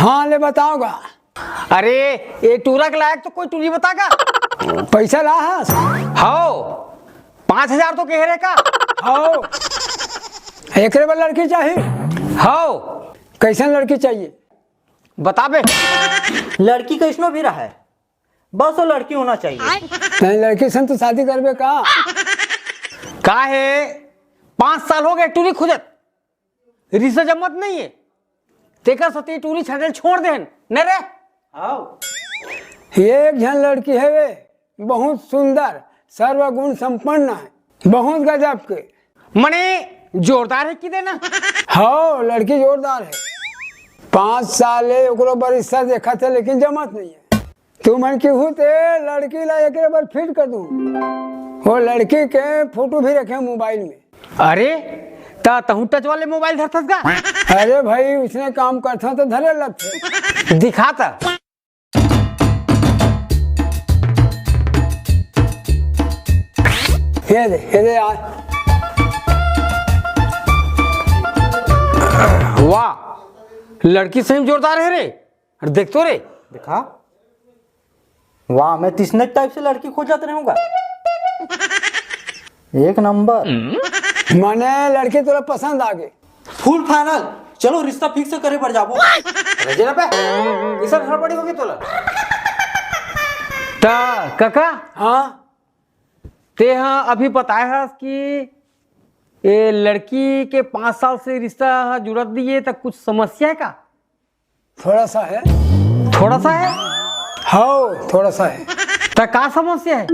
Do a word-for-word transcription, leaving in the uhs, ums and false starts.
हाँ, ले बताओ गा। अरे, ये टूरा के लायक तो कोई टूरी बता गा। पैसा ला हस? हव, पाँच हजार तो कहे रहे का? हव। एकरे बर लड़की चाहिए? हव। कैसन लड़की चाहिए? बता बे। लड़की कैसनो भी रहे, बस वो लड़की होना चाहिए। नहीं, लड़की सन तो शादी करबे का? का हे, पाँच साल हो गए टूरी खोजत, रिश्ता जमत नहीं है, तेकर सती टूरी छाटल छोड़ देन, न रे? आओ। एक झन लड़की है वे, बहुत सुंदर, सर्वगुण संपन्न है, बहुत गजब के। मने जोरदार है कि देना? हाँ, लड़की जोरदार है। पाँच साल ले ओकरो बर रिश्ता देखत हे, लेकिन जमत नहीं है। तुमन केहू ते लड़की ला एकरे बर फिट कर दूं। वो लड़की के फोटो भी रखे मोबाइल में। अरे, ता तहूँ टच वाले मोबाइल धरथस का? अरे भाई, उसने काम करता तो धरे लगते। दिखाता। ये दे, ये दे यार। वाह, लड़की सही में जोरदार है रे। अरे देख तो रे। दिखा। वाह, मैं तिसने टाइप से लड़की खोजत रहूंगा। एक नंबर। माने लड़की तोला पसंद आ गई? फुल फाइनल। चलो, रिश्ता फिक्स करे बर जाबो। रजे ना बे, किसन हड़बड़ी होगी तोला। ता काका, हाँ? ते हा अभी बताए हस कि ये लड़की के पाँच साल से रिश्ता हा जुड़त दिए, त कुछ समस्या है का? थोड़ा सा है। थोड़ा सा है? हाँ, थोड़ा सा है। त का समस्या है?